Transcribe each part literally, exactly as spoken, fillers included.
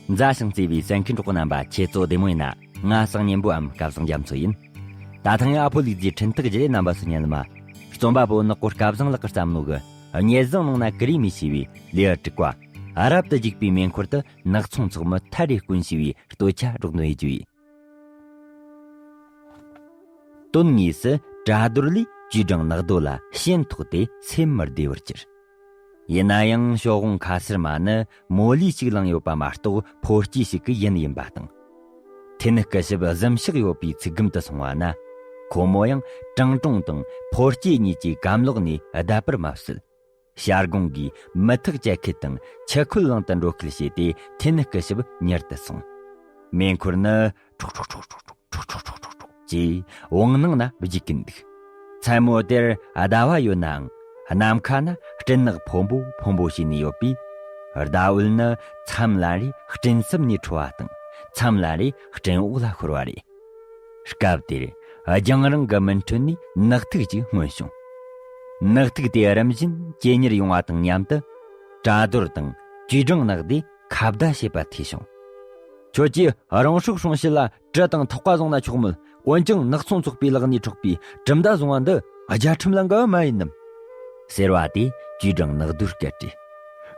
མཛའ་ཞིང་བརྩེ་བའི་གསན་མཁན་གྲོགས་པོ་རྣམ་པ། ཁྱེད་ཚོ་བདེ་མོ་ཡིན་ན། ང་གསང་སྙིང་པོའམ་སྐལ་བཟང་རྒྱ་མཚོ་ཡིན། ད་ཐེངས་ཡང་ཨ་ཕོ་ལུག་རྫིའི་འཕྲིན་ཐག་བརྒྱུད་དེ་རྣམ་པ་ཚོའི་སྙན་ལམ། རྩོམ་པ་པོ་ནག་པོ་སྐལ་བཟང་ལགས་ཀྱིས་བརྩམས་ནོ་གི། ཉེ་ཟིང་ནང་ན་ཀུ་རེ་མི་ཤེས་པའི་ལེའུ་དྲུག་པ། རབ་ཏུ་རྒྱུག་པའི་མེ་འཁོར་དུ་ནག་ཚོང་ཚོགས་མི་ཐ་རེ་དཀོན་ཞེས་པའི་སྟོད་ཆ་སྒྲོག་འདོན་ཡེད་རྒྱུ་ཡིན། དོན་དངོས་སུ་གྲྭ་རྡོར་ལས་ཅུས་ཀྲང་ནག་རྡོ་ལ་ཞེན་ཐོགས་ཏེ་སེམས་མི་བདེ་བར་གྱུར། ཡིན་ན་ཡང་ཞོགས་ཀོང་ཁ་སེར་མ་ནི་མོ་ལུས་ཤིག་ལངས་ཡོད་པ་མ་གཏོགས་ཕོ་སྐྱེས་ཤིག་གི་ཡུན་ཡིན་པ་དང་། ཐེ་ནི་སྐུ་ཞབས་གཟིམ་ཤག་ཡོད་པའི་ཚིག་སྒམ་དུ་སོང་བ་ན། ཁོ་མོ་ཡང་ཀྲང་ཀྲུང་དང་ཕོ་སྐྱེས་གཉིས་ཀྱི་གམ་ལོག་ནས་བསྡད་པར་མ་ཟད། བྱ་སྒོང་གིས་མི་ཐག་བཅད་ཁུལ་དང་ཆུ་ཁོལ་ལང་དུ་འགྲོ་ཁུལ་བྱས་ཏེ་ཐེ་ནི་སྐུ་ཞབས་མྱུར་དུ་སོང་། མེ་འཁོར་ནི་ཁྲོག་ཁྲོག་ཁྲོག་ཁྲོག་ཁྲོག་ཁྲོག་ཁྲོག་ཁྲོག་ཁྲོག་ཅེས་བང་ནང་ན་བརྗིད་ཀྱིན་འདུག། མཚན་མོ་དེར་ཟླ་བ་ཡོད་ནའང་ནམ་མཁའ་ན་སྤྲིན་ནག་ཕོན་པོ་ཕོན་པོ་བྱས་ནས་ཡོད་པས། ཟླ་འོད་ནི་མཚམས་ལ་རེ་སྤྲིན་གསུམ་ནས་འཕྲོ་བ་དང་མཚམས་ལ་རེ་སྤྲིན་འོག་ལ་ཤོར་བ་རེད། སྐབས་དེར་རྒྱང་རིང་གི་མུན་ཁྲོད་ནས་ནག་ཐིག་ཅིག་མངོན་བྱུང་། ནག་ཐིག་དེ་རིམ་བཞིན་ཇེ་ཉེར་ཡོང་བ་དང་མཉམ་དུ། གྲྭ་རྡོར་དང་ཅུས་ཀྲང་ནག་རྡོས་ཁ་བརྡ་བྱེད་པ་ཐོས་བྱུང་། ཁྱོད་ཀྱིས་རང་སྲོག་སྲུང་ཞིག་ལ་གྲི་དང་ཐག་པ་བཟུང་ན་ཆོག་མོད། འོན་ཀྱང་ནག་ཚོང་ཚོགས་པའི་ལག་ནས་འཕྲོག་པའི་གྲི་མདའ་བཟུང་བ་འདི་རྒྱལ་ཁྲིམས་ལ་འགལ་བ་མ་ཡིན་ནམ། ཟེར་བ་དེ་ཅུས་ཀྲང་ནག་རྡོས་སྐད་དྲིས།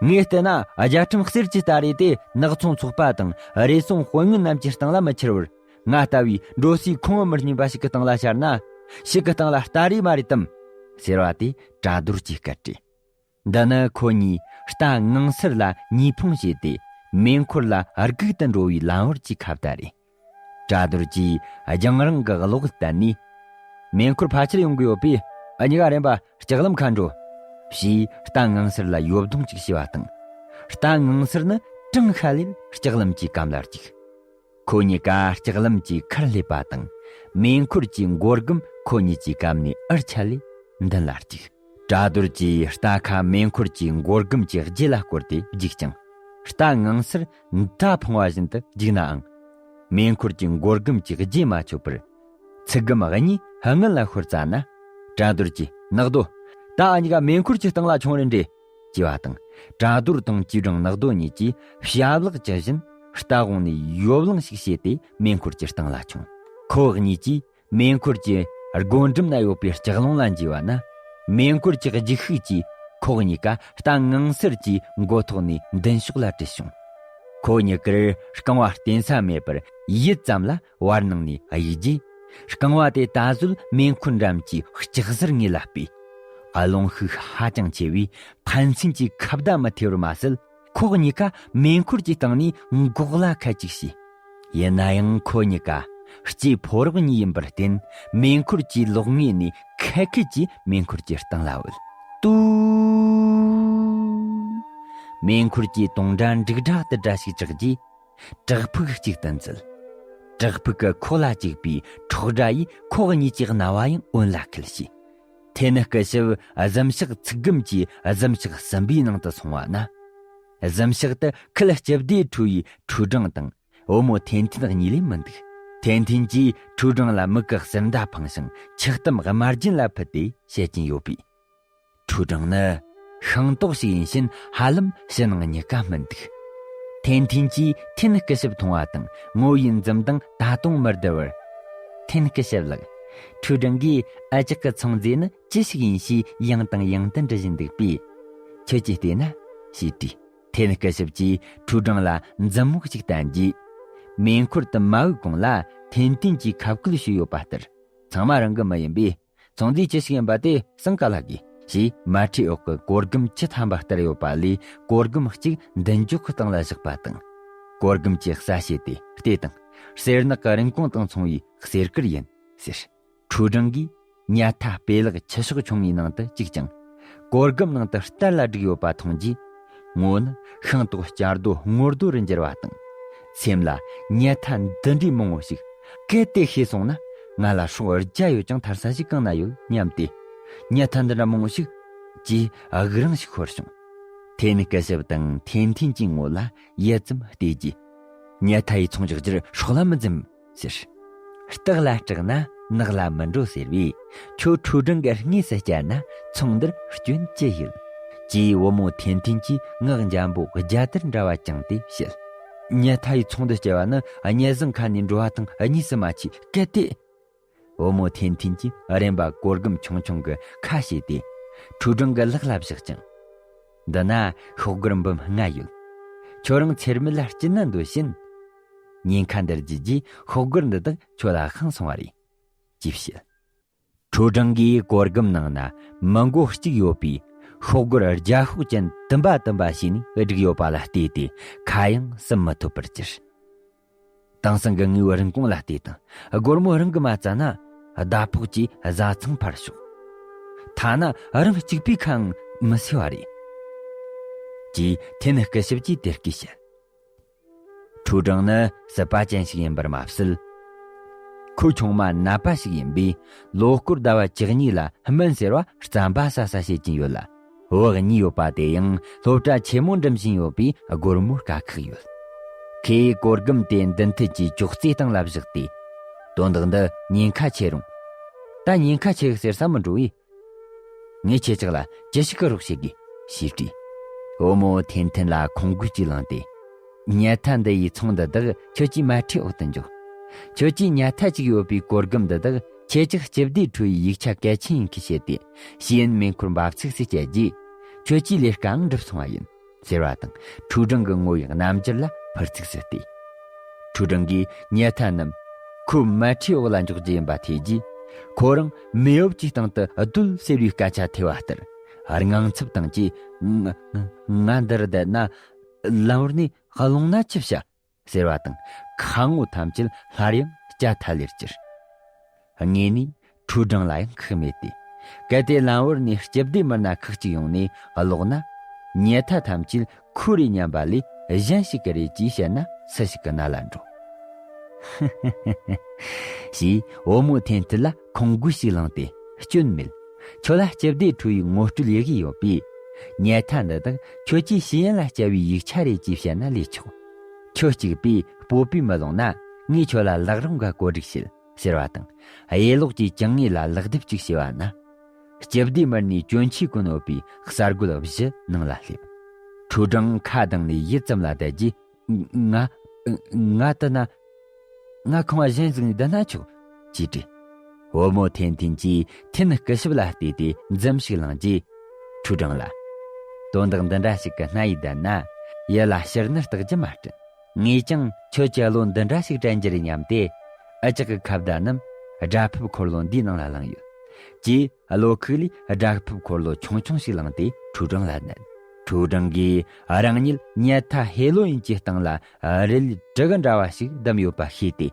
ངས་བལྟས་ན་རྒྱལ་ཁྲིམས་གསེར་གྱི་སྟ་རེ་དེ་ནག་ཚོང་ཚོགས་པ་དང་རེ་ཟུང་དཔོན་ངན་རྣམས་ཀྱི་སྟེང་ལ་མི་འཁྱེར་བར། ང་ལྟ་བུའི་འགྲོ་སའི་ཁོང་མི་སྙན་པ་ཞིག་གི་སྟེང་ལ་འཁྱེར་ན། ཞིག་གི་སྟེང་ལ་སྟ་རེ་མ་རེད་དམ། ཟེར་བ་དེ་གྲྭ་རྡོར་གྱིས་སྐད་དྲིས། འདི་ནི་ཁོ་གཉིས་རྟ་ངང་སེར་ལ་གཉིས་འཕུང་བྱས་ཏེ་མེ་འཁོར་ལ་སྒུག་ཏུ་འགྲོ་བའི་ལམ་བར་གྱི་ཁ་བརྡ་རེད། གྲྭ་རྡོར་གྱིས་རྒྱང་རིང་གི་གློག་བསྟན་ནས། མེ་འཁོར་ཕལ་ཆེར་ཡོང་གི་ཡོད་པས་འུ་གཉིས་ཀ་རན་པ་ལྕགས་ལམ་ཁ་འགྲོ། ཞེས་རྟ་ངང་སེར་ལ་ཡོབ་རྡུང་ཅིག་བྱས་པ་དང་། རྟ་ངང་སེར་ནི་གྲངས་ཤ་ལས་ལྕགས་ལམ་གྱི་གམ་ལ་རྒྱུག། ཁོ་གཉིས་ཀ་ལྕགས་ལམ་གྱི་ཁར་སླེབས་པ་དང་། མེ་འཁོར་གྱི་མགོ་སྒམ་ཁོ་གཉིས་ཀྱི་གམ་ནས་འུར་ཆད་ལས་མདུན་ལ་རྒྱུག། གྲྭ་རྡོར་གྱིས་རྟ་ཁ་མེ་འཁོར་གྱི་མགོ་སྒམ་གྱི་རྗེས་ལ་བསྐོར་ཏེ་རྒྱུག་ཅིང་། རྟ་ངང་སེར་མདའ་འཕང་བ་བཞིན་དུ་རྒྱུག་ནའང་། མེ་འཁོར་གྱི་མགོ་སྒམ་གྱི་རྗེས་མ་ཆོད་པར། ཚིག་སྒམ་གཉིས་སྔུན་ལ་ཤོར་ཙ་ན། གྲྭ་རྡོར་གྱིས་ནག་རྡོ། ད་འུ་གཉིས་ཀ་མེ་འཁོར་གྱི་སྟེང་ལ་མཆོང་རན་འདྲེ། ཅེས་པ་དང་། གྲྭ་རྡོར་དང་ཅུས་ཀྲང་ནག་རྡོ་གཉིས་ཀྱིས་ཞབས་ལག་ཅི་བཞིན་རྟ་གོང་ནས་ཡོབ་ལངས་ཤིག་བྱས་ཏེ་མེ་འཁོར་གྱི་སྟེང་ལ་མཆོང་། ཁོ་གཉིས་ཀྱིས་མེ་འཁོར་གྱི་སྒོ་འགྲམ་ན་ཡོད་པའི་ལྕགས་ལུང་ལ་འཇུས་པ་ན། མེ་འཁོར་གྱི་རྒྱུག་ཤུགས་ཀྱིས་ཁོ་གཉིས་ཀ་རྟ་ངང་སེར་གྱི་མགོ་ཐོག་ནས་མདུན་ཕྱོགས་ལ་དྲུད་བྱུང་། ཁོ་གཉིས་ཀར་རྐང་བ་བརྟེན་ས་མེད་པར་ཡུད་ཙམ་ལ་བར་སྣང་ནས་གཡུགས་རྗེས། རྐང་བ་དེ་ད་གཟོད་མེ་འཁོར་འགྲམ་གྱི་ལྕགས་གཟེར་ངོས་ལ་སྤོས། རླུང་ཤུགས་ཧ་ཅང་ཆེ་བས་ཕན་ཚུན་གྱི་ཁ་བརྡ་མི་ཐེ་བར་མ་ཟད། ཁོ་གཉིས་ཀ་མེ་འཁོར་གྱི་སྟེང་ནས་མགོ་ལ་ཁད་ཅིག་བྱས། ཡིན་ན་ཡང་ཁོ་གཉིས་ཀ་སྐྱེས་ཕོ་རོག་གཉིས་ཡིན་པར་བརྟེན། མེ་འཁོར་གྱི་ལོགས་ངོས་ནས་ཁད་ཁད་ཀྱིས་མེ་འཁོར་གྱི་སྟེང་ལ་བུད། ཏུའུ། མེ་འཁོར་གྱི་དུང་སྒྲ་འབྲུག་སྒྲ་ལྟར་སྒྲ་ཞིག་གྲགས་རྗེས། བྲག་ཕུག་གཅིག་ཏུ་འཛུལ། བྲག་ཕུག་གི་ཁོག་ལ་བཅུག་པའི་ཁྲོག་སྒྲ་ཡིས་ཁོ་གཉིས་ཀྱི་རྣ་བ་ཡང་འོན་ལ་འཁེལ་བྱས། ཐེ་ནི་སྐུ་ཞབས་གཟིམ་ཤག་ཚིག་སྒམ་གྱི་གཟིམ་ཤག་གསུམ་པའི་ནང་དུ་སོང་བ་ན། གཟིམ་ཤག་ཏུ་ཁལ་ལྕི་བདེ་ཁྲོ་བའི་ཁྲུའུ་ཀྲང་དང་བུ་མོ་ཐེན་ཐིན་གཉིས་ལས་མི་འདུག། ཐེན་ཐིན་གྱིས་ཁྲུའུ་ཀྲང་ལ་མིག་གི་ཟུར་མདའ་འཕངས་ཤིང་ཆག་གཏམ་དམར་རྗེན་ལ་ཕུད་དེ་བཤད་ཀྱིན་ཡོད་པས། ཁྲུའུ་ཀྲང་ནི་ཤིང་ཏོག་ཞིག་ཡིན་ཕྱིན་ཧ་ལམ་ཕྱི་ནང་གཉིས་ཀ་སྨིན་འདུག། ཐེན་ཐིན་གྱིས་ཐེན་སྐུ་ཞབས་མཐོང་བ་དང་ངོ་བོའི་འཛུམ་མདངས་ད་དུང་མི་བསྡུ་བར། ཐེན་སྐུ་ཞབས་ལགས། ཁྲུའུ་ཀྲང་གིས་ཨ་ཅག་གི་ཚོང་རྫས་ནི་ཅི་ཞིག་ཡིན་ཞེས་ཡང་དང་ཡང་དུ་འདྲི་བཞིན་འདུག་པས། ཁྱོད་ཀྱིས་བལྟས་ན་ཞེས་དྲིས། ཐེན་སྐུ་ཞབས་ཀྱིས་ཁྲུའུ་ཀྲང་ལ་མཛུབ་མོ་ཞིག་བསྟན་རྗེས། མེ་འཁོར་དུ་མ་བུད་གོང་ལ་ཐེན་ཐིན་གྱིས་ཁ་བསྐུལ་ཞུས་ཡོད་པ་ལྟར། ཚང་མ་རང་གི་མི་ཡིན་པས། ཚོང་རྫས་ཅི་ཞིག་ཡིན་པ་དེ་གསང་ག་ལ་དགོས་ཞེས་མལ་ཁྲིའི་འོག་གི་གོར་སྒམ་བཅུ་ཐམ་པ་བསྟར་ཡོད་པ་ལས། གོར་སྒམ་གཅིག་མདུན་ཅོག་གི་སྟེང་ལ་བཞག་པ་དང་། གོར་སྒམ་གྱི་ས་ཕྱེད་དེ་ལྟོས་དང་། གསེར་ནག་གི་རིན་གོང་དང་མཚུངས་པའི་གསེར་དཀར་ཡིན་ཟེར། ཁྲུའུ་ཀྲང་གིས་ཉལ་ཐ་སྤོས་ལག་ཆུ་ཤོག་ཆུང་ངུའི་ནང་དུ་བཅུག་ཅིང་། གོར་སྒམ་ནང་དུ་གཏད་ལ་བསྒྲིགས་ཡོད་པ་མཐོང་རྗེས། ངོ་བོ་ནི་ཤིང་ཏོག་སྐྱ་རྡོ་སྔོ་རྡོ་རུ་འགྱུར་བ་དང་། སེམས་ལ་ཉལ་ཐ་འདི་འདྲའི་མང་བོ་ཞིག་གལ་ཏེ་ཤེས་སོང་ན། ང་ལ་སྲོག་བརྒྱ་ཡོད་ཀྱང་ཐར་ས་ཞིག་གང་ན་ཡོད་སྙམ་སྟེ། ཉལ་ཐ་འདི་འདྲ་མང་བོ་ཞིག་ཅེས་དགུག་རང་ཞིག་ཤོར་བྱུང་། ཐེན་སྐུ་ཞབས་དང་ཐེན་ཐིན་གྱི་ངོ་ལ་ཡུད་ཙམ་བལྟས་རྗེས། ཉལ་ཐ་ཡི་ཚོང་རྒྱག་རྒྱུར་སྲོག་ལ་མི་འཛེམ། ཟེར། སྟག་ལ་སྐྲག་ན་ནགས་ལ་མི་འགྲོ་ཟེར་བས། ཁྱོད་ཁྲུའུ་ཀྲང་གི་དངོས་སུ་བསྐྱལ་ན་ཚོང་འདིར་སྐྱོན་ཅི་ཡོད། ཅེས་བུ་མོ་ཐེན་ཐིན་གྱིས་ངག་འཇམ་པོ་རྒྱ་དར་འདྲ་བ་བཅངས་ཏེ་བཤད། ཉལ་ཐ་ཡི་ཚོང་དུ་བསྐྱལ་བ་ནི་གཉེར་བཟང་ཁ་ནས་འགྲོ་བ་དང་གཉིས་སུ་མ་མཆིས། གལ་ཏེ། བུ་མོ་ཐན་ཐན་གྱིས་རེམ་པ་གོར་སྒམ་ཆུང་ཆུང་གི་ཁ་ཕྱེས་ཏེ། ཁྲུའུ་ཀྲང་གི་ལག་ལ་བཞག་ཅིང་། འདི་ན་ཤོག་སྒོར་འབུམ་ལྔ་ཡོད། ཁྱོད་རང་ཚེར་མིད་ལ་སྐྱིད་ན་འདོད་བཞིན། ཉེན་ཁ་འདིར་བརྗིད་རྗེས་ཤོག་སྒོར་འདི་དག་ཁྱོད་ལ་བཤངས་སོང་བ་རེད། ཅེས་བཤད། ཁྲུའུ་ཀྲང་གིས་གོར་སྒམ་ནང་ན་མི་མགོ་གཅིག་ཡོད་པའི་ཤོག་སྒོར་བརྒྱ་ཤོག་ཅན་དུམ་པ་དུམ་པ་བྱས་ནས་བསྒྲིགས་ཡོད་པ་ལ་བལྟས་ཏེ་ཁ་ཡང་ཟུམ་མི་ཐུབ་པར་གྱུར། དེང་སང་གི་དངོས་པོའི་རིན་གོང་ལ་བལྟས་དང་སྒོར་མོ་རང་གི་མ་བཙལ་ན་ཟླ་ཕོགས་ཀྱི་བཟའ་ཚང་འཕར་ཤོག། ཐ་ན་རང་གཅིག་པུའི་ཁའང་མི་སེལ་བ་རེད། ཅེས་ཐན་སྐུ་ཞབས་ཀྱིས་དེ་སྐད་བཤད། ཁྲུའུ་ཀྲང་ནི་སྲིད་པ་ཅན་ཞིག་ཡིན་པར་མ་ཟད། ཁོའི་ཆུང་མ་ནད་པ་ཞིག་ཡིན་པས་ལོ་སྐོར་ཟླ་བ་བཅུ་གཉིས་ལ་སྨན་ཟེར་བ་རྩམ་པ་ཟ་ས་བྱེད་ཀྱིན་ཡོད་ལ། བུ་གཉིས་ཡོད་པ་དེ་ཡང་སློབ་གྲྭ་ཆེན་མོ་འགྲིམ་བཞིན་ཡོད་པས་སྒོར་མོའི་དཀའ་ཁག་ཡོད། ཁོས་གོར་སྒམ་དེ་མདུན་ཐད་ཀྱི་ཅོག་ཙེའི་སྟེང་ལ་བཞག་སྟེ། དོན་དག་འདི་ཉེན་ཁ་ཆེ་རུང་། ད་ཉེན་ཁ་ཆེ་གི་ཟེར་ས་མི་འགྲོ་བས། ངས་ཁྱེད་ཅག་ལ་ཅི་ཞིག་གི་རོགས་བྱེད་དགོས་ཞེས་དྲིས། བུ་མོ་ཐན་ཐན་ལ་ཁོང་དགོས་ཀྱིས་བླངས་ཏེ། ཉལ་ཐ་འདི་ཡི་ཚོང་འདི་དག་ཁྱོད་ཀྱིས་མལ་ཁྲིའི་འོག་ཏུ་འཇོག། ཁྱོད་ཀྱིས་ཉལ་ཐ་གཅིག་ཡོད་པའི་གོར་སྒམ་འདི་དག་ཁྱེད་ཅག་སྤྱི་བདེ་ཁྲུའུ་ཡི་ཡིག་ཆ་གལ་ཆེན་ཡིན་གི་བཤད་དེ། ཞི་ཡིན་མེ་འཁོར་འབབ་ཚིགས་སུ་བསྐྱལ་རྗེས། ཁྱོད་ཀྱིས་ལས་ཀའང་འགྲུབ་སོང་བ་ཡིན། ཟེར་བ་དང་ཁྲུའུ་ཀྲང་གི་ངོ་བོའི་རྣམ་འགྱུར་ལ་ཕུར་ཚུགས་སུ་བལྟས། ཁྲུའུ་ཀྲང་གིས་ཉལ་ཐ་རྣམས་ཁོའི་མལ་ཁྲིའི་འོག་ལ་འཇོག་རྒྱུ་ཡིན་པ་ཐོས་རྗེས། ཁོ་རང་མེ་འོབས་ཀྱི་སྟེང་དུ་རྡོལ་སེར་བའི་སྐད་ཆ་ཐོས་པ་ལྟར་དངངས་འཚབ་དང་བཅས། ང་ང་འདིར་བསྡད་ན་ལམ་བར་ནས་ལོང་ན་ཅི་བྱ། ཟེར་བ་དང་ཁ་ངོ་ཐམས་ཅད་སླར་ཡང་སྐྱ་ཐལ་ལེར་གྱུར། དངོས་ནས་ཁྲུའུ་ཀྲང་ལ་ཡང་ཁག་མེད་དེ། གལ་ཏེ་ལམ་བར་ནས་སྤྱི་བདེ་མི་སྣ་ཁག་ཅིག་ཡོང་ནས་ལོག་ན། ཉལ་ཐ་ཐམས་ཅད་ཁོ་རེ་སྙམ་པ་ལས་གཞན་ཞིག་གི་རེད་ཅེས་བཤད་ན་སུ་ཞིག་གི་རྣ་ལ་འགྲོ། ཞེས་བུ་མོ་ཐན་ཐན་ལ་ཁོང་དགོས་ཤིག་བླངས་ཏེ། སྐྱོན་མེད། ཁྱོད་ལ་སྤྱི་བདེ་ཁྲུའུ་ཡི་ངོ་སྤྲོད་ཡི་གེ་ཡོད་པས། ཉལ་ཐ་འདི་དག་ཁྱོད་ཀྱིས་ཤེས་ཡོན་ལ་བསྐྱལ་བའི་ཡིག་ཆ་རེད་ཅེས་བཤད་ན་ལས་ཆོག། ཁྱོད་གཅིག་པུས་སྤོབས་པས་མི་ལོང་ན་ངས་ཁྱོད་ལ་ལག་རོང་ག་བཀོད་སྒྲིག་བྱེད། ཟེར་བ་དང་གཡས་ལོགས་ཀྱི་གྱང་ངོས་ལ་ལག་རྡེབ་ཅིག་བྱས་པ་ན། སྤྱི་བདེ་མི་སྣའི་གྱོན་ཆས་གོན་ཡོད་པའི་གསར་རྒོད་བཞི་ནང་ལ་སླེབས། ཁྲུའུ་ཀྲང་ཁ་གདངས་ནས་ཡིད་ཙམ་ལ་བསྡད་རྗེས། ང་། ང་ལྟ་ན། ང་ཁང་བ་གཞན་ཟིག་ནས་བསྡད་ན་ཆོག་ཅེས་དྲིས། བུ་མོ་ཐན་ཐན་གྱིས་ཐན་སྐུ་ཞབས་ལ་བལྟས་ཏེ་འཛུམ་ཞིག་བླངས་རྗེས། ཁྲུའུ་ཀྲང་ལ། དོན་དག་འདི་འདྲ་ཞིག་གི་སྣ་ཡིས་བསྡད་ན་ཡིད་ལ་ཕྱིར་ནི་རྟག་རྒྱུ་མ་དྲན། ངས་ཀྱང་ཁྱོད་ཀྱི་བློ་འདི་འདྲ་ཞིག་དྲན་རྒྱུ་རེད་སྙམ་སྟེ། འུ་ཅག་གི་ཁ་བརྡ་རྣམས་སྒྲ་ཕབ་འཁོར་ལོ་འདིའི་ནང་ལ་བླངས་ཡོད། ཅེས་བློ་ཁུག་ལས་སྒྲ་ཕབ་འཁོར་ལོ་ཆུང་ཆུང་ཞིག་བླངས་ཏེ་ཁྲུའུ་ཀྲང་ལ་མནན། ཁྲུའུ་ཀྲང་གིས་རང་ཉིད་ཉལ་ཐ་ཧེ་ལོ་ཡིན་གྱི་སྟེང་ལ་རི་ལི་གྲི་གུ་འདྲ་བ་ཞིག་བསྡམས་ཡོད་པ་ཤེས་ཏེ།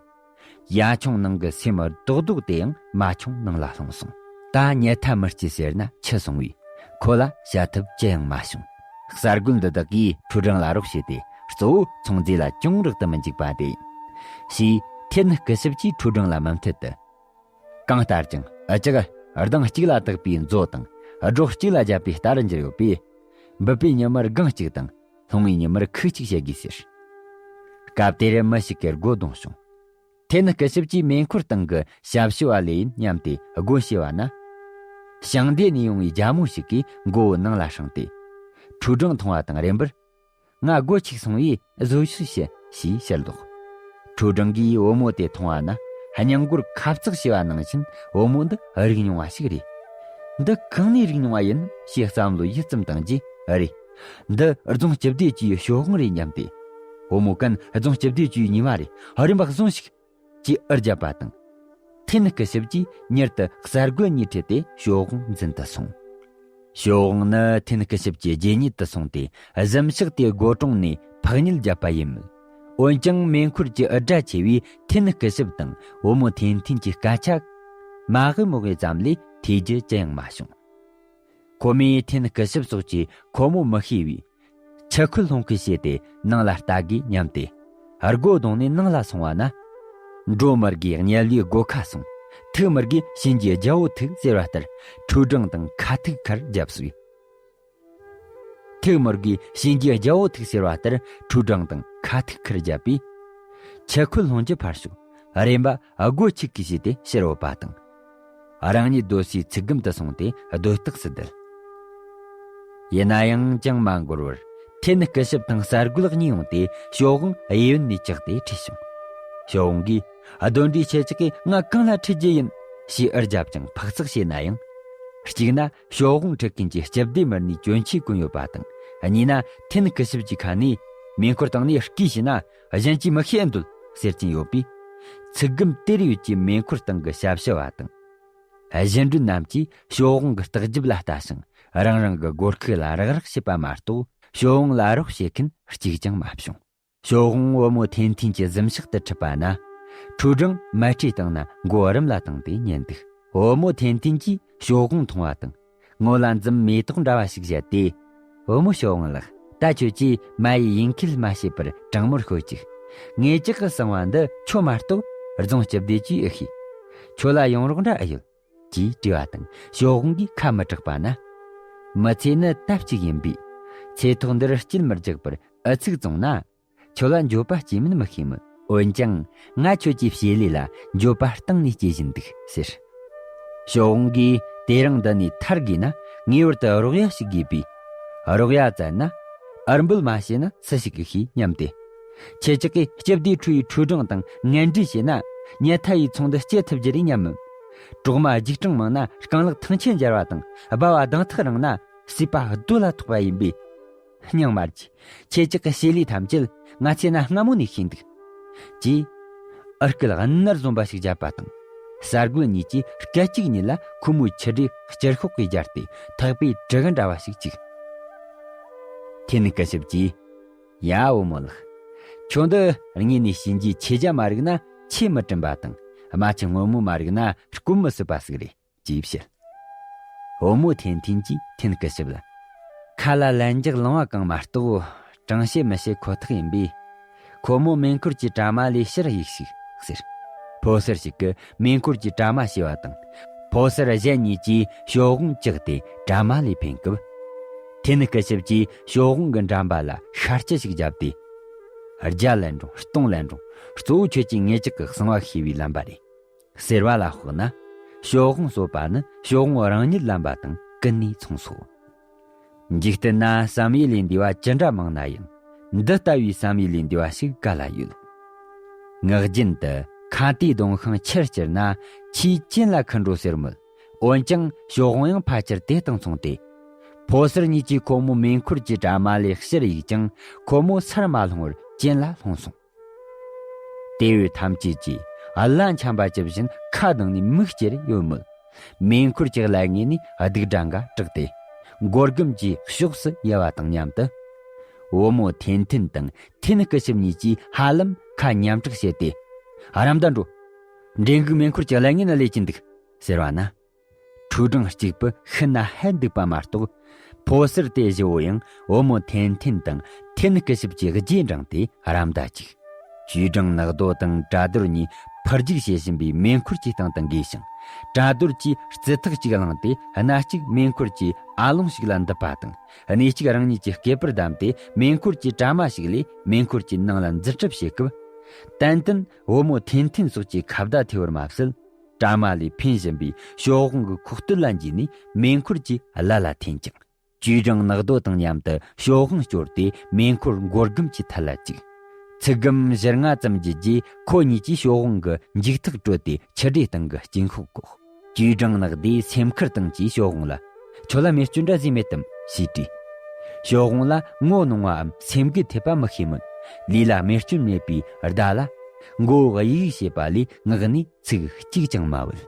ཡ་ཆུང་ནང་གི་སེམས་རྡོག་རྡོག་དེ་ཡང་མ་ཆུང་ནང་ལ་ལྷུང་སོང་། ད་ཉལ་ཐ་མི་སྐྱིད་ཟེར་ན་འཆི་སོང་བས་ཁོ་ལ་བྱ་ཐབས་ཅི་ཡང་མ་བྱུང་། གསར་རྒོད་འདི་དག་གིས་ཁྲུའུ་ཀྲང་ལ་རོགས་བྱས་ཏེ་གཙོ་བོ་ཚོང་རྫས་ལ་ཅུང་རག་ཏུ་མི་འཇུག་པ་དེ་ཡིན། ཞེས་ཐན་སྐུ་ཞབས་ཀྱིས་ཁྲུའུ་ཀྲང་ལ་མུ་མཐུད་དུ། གང་ལྟར་ཀྱང་འུ་ཅག་གདང་གཅིག་ལ་བཏགས་པའི་མཛོ་དང་སྒྲོག་གཅིག་ལ་བརྒྱབ་པའི་རྟ་རུ་འགྱུར་ཡོད་པས། འབུད་པའི་ཉི་མར་སྒང་གཅིག་དང་ལྷུང་བའི་ཉི་མར་ཁུག་གཅིག་བྱེད་དགོས་ཟེར། སྐབས་དེར་མི་ཞིག་གིས་སྒོ་རྡུང་བྱུང་། ཐན་སྐུ་ཞབས་ཀྱིས་མེ་འཁོར་སྟེང་གི་ཞབས་ཞུ་བ་ལས་ཡིན་སྙམ་སྟེ་སྒོ་ཕྱེ་བ་ན། ཞིང་སྡེ་ནས་ཡོང་བའི་རྒྱ་མོ་ཞིག་གིས་མགོ་བོ་ནང་ལ་བསྲིངས་ཏེ། ཁྲུའུ་ཀྲང་མཐོང་བ་དང་རེམ་པར། ང་སྒོ་ཕྱེ་སོང་བས་བཟོད་གསོལ་ཞུ་ཞེས་ཕྱིར་ལོག། ཁྲུའུ་ཀྲང་གིས་བུ་མོ་དེ་མཐོང་བ་ན་སྙིང་མགོར་ཁབ་ཙག་བྱས་པ་ནང་བཞིན་བུ་མོ་འདི་རིག་མྱོང་བ་ཞིག་རེད། འདི་གང་ནས་རིག་མྱོང་བ་ཡིན་ཞེས་བསམ་བློ་ཡིད་ཙམ་བཏང་རྗེས་རེད། འདི་རྫོང་སྤྱི་བདེ་ཅུའི་ཤོག་དབང་རེད་སྙམ་སྟེ། བུ་མོ་གན་རྫོང་སྤྱི་བདེ་ཅུའི་ཉི་མ་རེད། རིམ་པ་བཟུང་ཞིག་ཅེས་ཨུར་བརྒྱབ་པ་དང་། ཐེན་སྐུ་ཞབས་ཀྱིས་མྱུར་དུ་གསར་རྒོད་གཉིས་ཁྲིད་དེ་ཤོག་དབང་འཛིན་དུ་སོང་། ཤོག་དབང་ནི་ཐེན་སྐུ་ཞབས་ཀྱི་རྗེས་ཉིད་དུ་སོང་སྟེ་གཟིམ་ཤག་དེའི་སྒོ་གྲོང་ནས་ཕག་ཉལ་བརྒྱབ་པ་ཡིན་མོད། འོན་ཀྱང་མེ་འཁོར་གྱི་ཨུར་སྒྲ་ཆེ་བས་ཐེན་སྐུ་ཞབས་དང་བུ་མོ་ཐེན་ཐེན་གྱི་སྐད་ཆ་མ་གི་མོ་གི་ཙམ་ལས་ཐོས་རྒྱུ་ཅི་ཡང་མ་བྱུང་། ཁོ་མོས་ཐེན་སྐུ་ཞབས་སོགས་ཀྱིས་ཁོ་མོ་མི་ཤེས་པས། ཆུ་ཁོལ་ལྷུང་ཁུལ་བྱས་ཏེ་ནང་ལ་ལྟ་དགོས་སྙམ་སྟེ། སྒོ་བརྡུངས་ནས་ནང་ལ་སོང་བ་ན། འབྲོ་མི་དགོས་དམྱལ་བའི་སྒོ་ཁ་སོང་། ཐུག་མི་དགོས་གཤིན་རྗེའི་རྒྱལ་པོ་ཐུག་ཟེར་བ་ལྟར་ཁྲུའུ་ཀྲང་དང་ཁ་ཐུག་ཁར་བརྒྱབ་སོང་། ཐུག་མི་དགོས་གཤིན་རྗེའི་རྒྱལ་པོ་ཐུག་ཟེར་བ་ལྟར་ཁྲུའུ་ཀྲང་དང་ཁ་ཐུག་ཁར་བརྒྱབ་པས། ཆུ་ཁོལ་ལྷུང་རྒྱུ་ཕར་ཞོག་རེམ་པ་སྒོ་ཆུ་གིས་ཕྱེས་ཏེ་ཕྱིར་བུད་པ་དང་། རང་ཉིད་སྡོད་སའི་ཚིག་སྒམ་དུ་སོང་སྟེ་སྡོད་རྟགས་སུ་བསྡད། ཡིན་ན་ཡང་ཅང་མ་འགོར་བར་ ཐེན་སྐུ་ཞབས་དང་གསར་རྒོད་གཉིས་ཡོང་སྟེ་ཞའོ་ཝང་གཡས་གཡོན་ནས་བཅག་སྟེ་ཁྲིད་བྱུང་། ཞའོ་ཝང་གིས། གདོན་འདྲེ་ཁྱེད་ཅག་གིས་ང་གང་ལ་ཁྲིད་རྒྱུ་ཡིན། ཞེས་འུར་བརྒྱབ་ཀྱང་ཕག་ཚག་བྱས་ན་ཡང་། གཅིག་ན་ཞའོ་ཝང་ཁྲིད་མཁན་གྱི་སྤྱི་བདེ་མི་སྣའི་གྱོན་ཆས་གོན་ཡོད་པ་དང་། གཉིས་ན་ཐེན་སྐུ་ཞབས་ཀྱི་ཁ་ནས། མེ་འཁོར་བཏང་ནས་སྐུས་བྱས་ན་གཞན་གྱིས་མི་ཤེས་འདོད་ཟེར་གྱིན་ཡོད་པས། ཚིག་སྒམ་དེར་ཡོད་ཀྱི་མེ་འཁོར་སྟེང་གི་ཞབས་ཕྱི་བ་དང་། གཞུ་འབྲུ་རྣམས་ཀྱིས་ཞའོ་ཝང་གི་ལྟག་རྒྱབ་ལ་ལྟ་ཞིང་རང་རང་གི་སྒོར་ཁུག་ལ་རག་རག་བྱེད་པ་མ་གཏོགས་ཞའོ་ཝང་ལ་རོགས་བྱེད་མཁན་གཅིག་ཀྱང་མ་བྱུང་། ཞའོ་ཝང་བུ་མོ་ཐེན་ཐིན་གྱི་གཟིམ་ཤག་ཏུ་ཁྲིད་པ་ན། ཁྲུའུ་ཀྲང་མལ་ཁྲིའི་སྟེང་ན་མགོ་རུམ་ལ་བཏང་སྟེ་ཉལ་འདུག་བུ་མོ་ཐེན་ཐིན་གྱིས་ཞའོ་ཝང་མཐོང་བ་དང་། ངོ་ལ་འཛུམ་མེ་ཏོག་འདྲ་བ་ཞིག་བཞད་དེ། བུ་མོ་ཞའོ་ཝང་ལགས། ད་ཁྱོད་ཀྱིས་མ་ཡི་ཡིན་ཁུལ་མ་བྱས་པར་དྲང་མོར་ཤོད་ཅིག་ངེད་ཅག་གི་གསང་བ་འདི་ཁྱོད་མ་གཏོགས་རྫོང་སྤྱི་བདེ་ཅུས་ཨེ་ཤེས། ཁྱོད་ལ་ཡོང་རོགས་འདྲ་ཨེ་ཡོད། ཅེས་དྲིས་པ་དང་ཞའོ་ཝང་གིས་ཁ་མི་གྲག་པ་ན། མི་ཚེ་ནི་ད་གཅིག་ཡིན་པས། ཚེ་ཐོག་འདིར་སྐྱིད་མི་རྒྱག་པར་ཨུ་ཚུགས་བཙོང་ན། ཁྱོད་ལ་འགྱོད་པ་སྐྱེ་མིན་མི་ཤེས་མོད། འོན་ཀྱང་ང་ཁྱོད་ཀྱི་བྱེད་ལས་ལ་འགྱོད་པ་གཏིང་ནས་སྐྱེ་བཞིན་འདུག་ཟེར། ཞའོ་ཝང་གིས་དེ་རིང་འདི་ནས་ཐར་དགོས་ན་ངེས་པར་དུ་རོགས་ཡ་ཞིག་དགོས་པས། རོགས་ཡ་བཙལ་ན་ཨར་འབུལ་མ་བྱས་ན་སུ་ཞིག་གིས་ཤེས་སྙམ་སྟེ། ཁྱེད་ཅག་གིས་སྤྱི་བདེ་ཁྲུའུ་ཡི་ཁྲུའུ་ཀྲང་དང་ངན་འབྲེལ་བྱས་ན་ཉལ་ཐ་ཡི་ཚོང་འདི་སྐྱེལ་ཐུབ་རྒྱུ་རེད་སྙམ་མོད། གྲོག་མ་རྒྱུག་སྤྲང་མང་ན་རྐང་ལག་ཐང་ཆད་འབྱར་བ་དང་སྦ་བ་གདང་ཐག་རིང་ན་སྲིད་པ་རྡོ་ལ་ཐོགས་པ་ཡིན་པས། སྙིང་མ་རྗེ། ཁྱེད་ཅག་གི་བྱེད་ལས་ཐམས་ཅད་ང་ཚོས་ན་སྔ་མོ་ནས་ཤེས་འདུག་ཅེས། ཨར་སྐད་གནར་བཟུང་བ་ཞིག་བརྒྱབ་པ་དང་། གསར་རྒོད་གཉིས་ཀྱིས་སྐད་ཅིག་ཉིད་ལ་ཁོ་མོའི་མཆུ་སྒྲོས་སྐྱུར་ཤོག་གིས་སྦྱར་ཏེ་ཐག་པས་གྲི་གུ་འདྲ་བ་ཞིག་བཅུག་ཐེན་སྐུ་ཞབས་ཀྱིས། ཡ་བུ་མོ་ལགས། ཁྱོད་འདི་དངོས་ནས་གཤིན་རྗེའི་ཆོས་རྒྱལ་མ་རིག་ན་ཆོས་མི་དྲན་པ་དང་རྨ་ཆུ་སྔོན་མོ་མ་རིག་ན་སྐོམ་མི་སྲིད་པ་ཞིག་རེད། ཅེས་བཤད། བུ་མོ་ཐེན་ཐིན་གྱིས་ཐེན་སྐུ་ཞབས་ལ། ཁ་ལ་ལན་འཇགས་ལང་བ་གང་མ་གཏོགས་དྲང་བཤད་མི་བཤད་ཁོ་ཐག་ཡིན་པས། ཁོ་མོ་མེ་འཁོར་གྱི་དྲ་མ་ལས་ཕྱིར་གཡུགས་ཤིག་ཟེར། ཕོ་གསར་ཞིག་གིས་མེ་འཁོར་གྱི་དྲ་མ་ཕྱེ་བ་དང་། ཕོ་གསར་གཞན་གཉིས་ཀྱིས་ཞའོ་ཝང་བཅག་སྟེ་དྲ་མ་ལས་འཕེན་སྐབས། ཐེན་སྐུ་ཞབས་ཀྱིས་ཞའོ་ཝང་གི་འགྲམ་པ་ལ་ཤ་སྐྱི་ཞིག་བརྒྱབ་སྟེ། བརྒྱ་ལན་རུང་སྟོང་ལན་རུང་གཙོ་བོ་ཁྱོད་ཀྱིས་ངེད་ཅག་གི་གསང་བ་ཤེས་པའི་ལམ་པ་རེད། ཟེར་བ་ལ་དཔགས་ན། ཞའོ་ཝང་གསོད་པ་ནི་ཞའོ་ཝང་རང་ཉིད་ལམ་པ་དང་ཀུན་ནས་མཚུངས་སོ། འཇིག་རྟེན་ན་བསམ་ཡས་ལས་འདས་པ་ཅི་འདྲ་མང་ན་ཡང་། འདི་ལྟ་བུའི་བསམ་ཡས་ལས་འདས་པ་ཞིག་ག་ལ་ཡོད། ངག་རྒྱུན་དུ་ཁྭ་ཏའི་གདོང་ཤིང་ཆུར་བསྐྱུར་ན་ཆུས་གྱེན་ལ་ཁུར་འགྲོ་ཟེར་མོད། འོན་ཀྱང་ཞའོ་ཝང་ཡང་ཕལ་ཆེར་དེ་དང་མཚུངས་ཏེ། ཕོ་གསར་གཉིས་ཀྱིས་ཁོ་མོ་མེ་འཁོར་གྱི་དྲ་མ་ལས་ཕྱིར་གཡུགས་ཀྱང་ཁོ་མོ་སར་མ་ལྷུང་བར་གྱེན་ལ་ལྷུང་སོང་། དེ་བས་ཐམས་ཅད་ཀྱིས་གླ་འཆམ་པ་ཇི་བཞིན་ཁ་གདངས་ནས་མིག་ཅེར་ཡོད་མོད། མེ་འཁོར་གྱི་ཀླད་ངོས་ནས་སྡུག་སྒྲ་འགའ་གྲགས་ཏེ། སྒོར་སྒམ་གྱི་ཕྱོགས་སུ་ཡལ་བ་དང་མཉམ་དུ། བུ་མོ་ཐེན་ཐིན་དང་ཐེན་སྐུ་ཞབས་གཉིས་ཀྱིས་ཧ་ལམ་ཁ་མཉམ་བསྲེགས་བྱས་ཏེ། ར་མདའ་འགྲོ། འདྲེ་འགུག་མེ་འཁོར་གྱི་ཀླད་ངོས་ན་ལས་ཀྱིན་འདུག་ཟེར་བ་ན། ཁྲུའུ་ཀྲང་གཅིག་པུ་ཤི་ན་ཧད་འདུག་པ་མ་གཏོགས། ཕོ་གསར་དེ་བཞི་བོ་ཡང་བུ་མོ་ཐེན་ཐིན་དང་ཐེན་སྐུ་ཞབས་ཀྱི་རྗེས་འབྲངས་ཏེ་ར་མདའ་བཅུག་ཅུས་ཀྲང་ནག་རྡོ་དང་བྲ་རྡོར་གཉིས་ཕར་རྒྱུག་བྱེད་བཞིན་པའི་མེ་འཁོར་གྱི་སྟེང་དུ་འགོས་ཤིང་། བྲ་རྡོར་གྱིས་རྩི་ཐག་གཅིག་བླངས་ཏེ་སྣ་གཅིག་མེ་འཁོར་གྱི་ཨ་ལོང་ཞིག་ལ་འདུད་པ་དང་སྣེ་གཅིག་རང་ཉིད་ཀྱི་སྐེད་པར་བསྡམས་ཏེ་མེ་འཁོར་གྱི་དྲ་མ་ཞིག་ལས་མེ་འཁོར་གྱི་ནང་ལ་འཛུལ་གྲབས་བྱེད་སྐབས། ཏན་ཏན་བུ་མོ་ཐེན་ཐིན་སོགས་ཀྱི་ཁ་བརྡ་ཐེབས་པར་མ་ཟད། དྲ་མ་ལས་འཕེན་བཞིན་པའི་ཞའོ་ཝང་གི་ཁོག་སྟོད་ལ་འཇུས་ནས་མེ་འཁོར་གྱི་བརླ་ལ་འཐེན་ཅིང་། ཅུས་ཀྲང་ནག་རྡོ་དང་མཉམ་དུ་ཞའོ་ཝང་སྐྱོར་ཏེ་མེ་འཁོར་མགོ་སྒམ་གྱི་ཐད་ལ་བཅུག་ཚིག་སྒམ་བཞི་ལྔ་ཙམ་བརྒྱུད་རྗེས་ཁོ་གཉིས་ཀྱིས་ཞའོ་ཝང་གི་མཇུག་ཐག་དཀྲོལ་ཏེ་མཆུ་སྒྲོས་སྟེང་གི་དཀྱིལ་འཁོར་བཀོག་ཅུས་ཀྲང་ནག་རྡོས་སེམས་ཁུར་བཏང་རྗེས་ཞའོ་ཝང་ལ། ཁྱོད་ལ་རྨས་སྐྱོན་འདྲ་བཟོས་མེད་དམ་ཞེས་དྲིས། ཞའོ་ཝང་ལ་ངོ་གནོང་བའམ་སེམས་འགུལ་ཐེབས་པ་མི་ཤེས་མོད། ལུས་ལ་རྨས་སྐྱོན་མེད་པའི་བརྡ་ལ། མགོ་བོ་གཡུག་གཡུག་བྱེད་པ་ལས་ངག་ནས་ཚིག་གཅིག་ཀྱང་མ་བུད།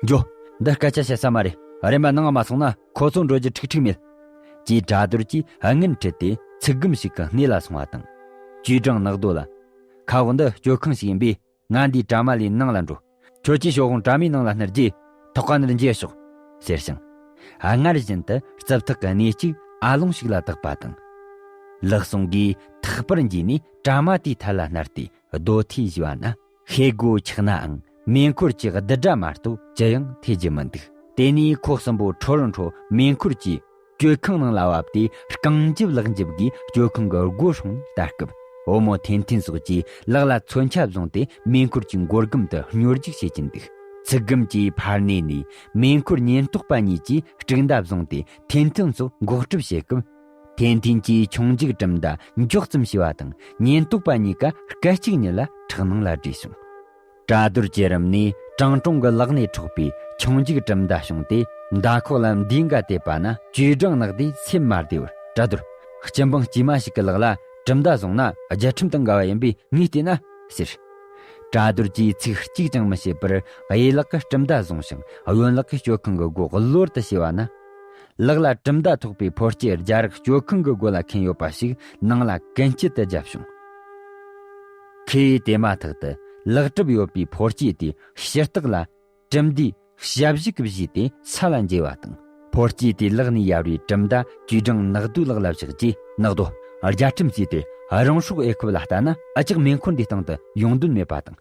འགྱོ། འདི་སྐད་ཆ་བཤད་ས་མ་རེད། རེམ་མ་ནང་ང་མ་སོང་ན་ཁོ་ཚོ་འགྲོ་རྒྱུ་ཁྲིག་ཁྲིག་མེད། ཅེས་བྲ་རྡོར་གྱིས་སྔུན་ཁྲིད་དེ་ཚིག་སྒམ་ཞིག་གི་སྣེ་ལ་སོང་བ་དང་། ཅུས་ཀྲང་ནག་རྡོ་ལ། ཁ་འོག་འདི་སྤྱོད་ཁང་ཞིག་ཡིན་པས་ང་འདིའི་དྲ་མ་ལས་ནང་ལ་འགྲོ། ཁྱོད་ཀྱིས་ཞའོ་ཝང་དྲ་མའི་ནང་ལ་བསྣུར་རྗེས་ཐོག་ཁ་ནས་འགྱེལ་ཤོག་ཟེར་ཞིང་། སྔར་བཞིན་དུ་རྩབ་ཐག་གི་སྣེ་གཅིག་ཨ་ལོང་ཞིག་ལ་བཏགས་པ་དང་། ལག་ཟུང་གིས་ཐག་པར་འགྱེལ་ནས་དྲ་མ་དེའི་ཐད་ལ་བསྣར་ཏེ་རྡོ་ཐེ་བཞུས་པ་ན། ཤེལ་སྒོ་ཆག་ནའང་མེ་འཁོར་གྱི་རྡུལ་སྒྲ་མ་གཏོགས་ཅི་ཡང་ཐོས་རྒྱུ་མི་འདུག་དེ་ནས་ཁོག་གསུམ་པོ་ཁྲོ་རུ་ཁྲོ་མེ་འཁོར་གྱི་སྤྱོད་ཁང་ནང་ལ་བབས་ཏེ་རྐང་རྒྱབ་ལག་འཇུབ་ཀྱིས་སྤྱོད་ཁང་གི་སྒོ་སྲུང་ནས་ལྟ་སྐབས། བུ་མོ་ཐེན་ཐིན་སོགས་ཀྱིས་ལག་ལ་མཚོན་ཆ་བཟུང་སྟེ་མེ་འཁོར་གྱི་མགོ་སྒམ་དུ་སྙོར་རྒྱུག་བྱེད་ཀྱིན་འདུག་ཚིག་སྒམ་གྱི་ཕར་སྣེ་ནས་མེ་འཁོར་ཉེན་རྟོག་པ་གཉིས་ཀྱིས་དཀྲུག་མདའ་བཟུང་སྟེ་ཐེན་ཐིན་སོགས་འགོག་སྒྲུབ་བྱེད་སྐབས། ཐན་ཐན་གྱིས་ཆུང་འཇུག་གྲུབ་མཐའ་མགྱོགས་ཙམ་ཞུས་པ་དང་། ཉེན་རྟོག་པ་གཉིས་ཀ་སྐད་ཅིག་ཉིད་ལ་ཁྲག་སྣང་ལ་བྲོས་བྱུང་། གྲྭ་རྡོར་གྱི་རུམ་ནས་ཀྲང་ཀྲུང་གི་ལག་ནས་འཕྲོག་པའི་ཆུང་འཇུག་གྲུབ་མཐའ་བྱུང་སྟེ། མདའ་ཁོག་ལ་མདུང་ག་གཏད་པ་ན། ཅུས་ཀྲང་ནག་དེས་སེམས་མ་བདེ་བར། གྲྭ་རྡོར། སྤྱི་འབངས་དཀྱུས་མ་ཞིག་གི་ལག་ལ་གྲུབ་མཐའ་བཟུང་ན། རྒྱལ་ཁྲིམས་དང་འགལ་བ་ཡིན་པས་ངས་བལྟས་ན་ཟེར། གྲྭ་རྡོར་གྱིས་ཚིག་གཅིག་ཀྱང་མི་བཤད་པར། གཡས་ལག་གིས་གྲུབ་མཐའ་བཟུང་ཞིང་། གཡོན་ལག་གིས་སྤྱོད་ཁང་གི་སྒོ་གློར་དུ་ཕྱེ་བ་ན། ལག་ལ་གྲུབ་མཐའ་ཐོགས་པའི་ཕོ་སྐྱེས་རྒྱ་རག་སྤྱོད་ཁང་གི་སྒོ་ལ་འཁེན་ཡོད་པ་ཞིག་ནང་ལ་གན་རྐྱལ་དུ་བརྒྱབ་བྱུང་། ཁོས་དེ་མ་ཐག་ཏུ་ལག་གྲུབ་ཡོད་པའི་ཕོ་སྐྱེས་དེའི་ཕྱི་ལྟག་ལ་གྲུབ་མཐའི་ཞབས་ཞུ་གིས་བཞུས་ཏེ་ས་ལ་འགྱེལ་བ་དང་། ཕོ་སྐྱེས་དེའི་ལག་ནས་གཡར་བའི་གྲུབ་མཐའ་ཅུས་ཀྲང་ནག་དོའི་ལག་ལ་བཞག་རྗེས། ནག་དོ། རྒྱལ་ཁྲིམས་བརྩིས་ཏེ་རང་སྲོག་འོས་འཁོབ་ལ་ལྟ་ན། ཨ་ཅག་མེ་འཁོར་འདིའི་སྟེང་དུ་ཡོང་དོན་མེད་པ་དང་།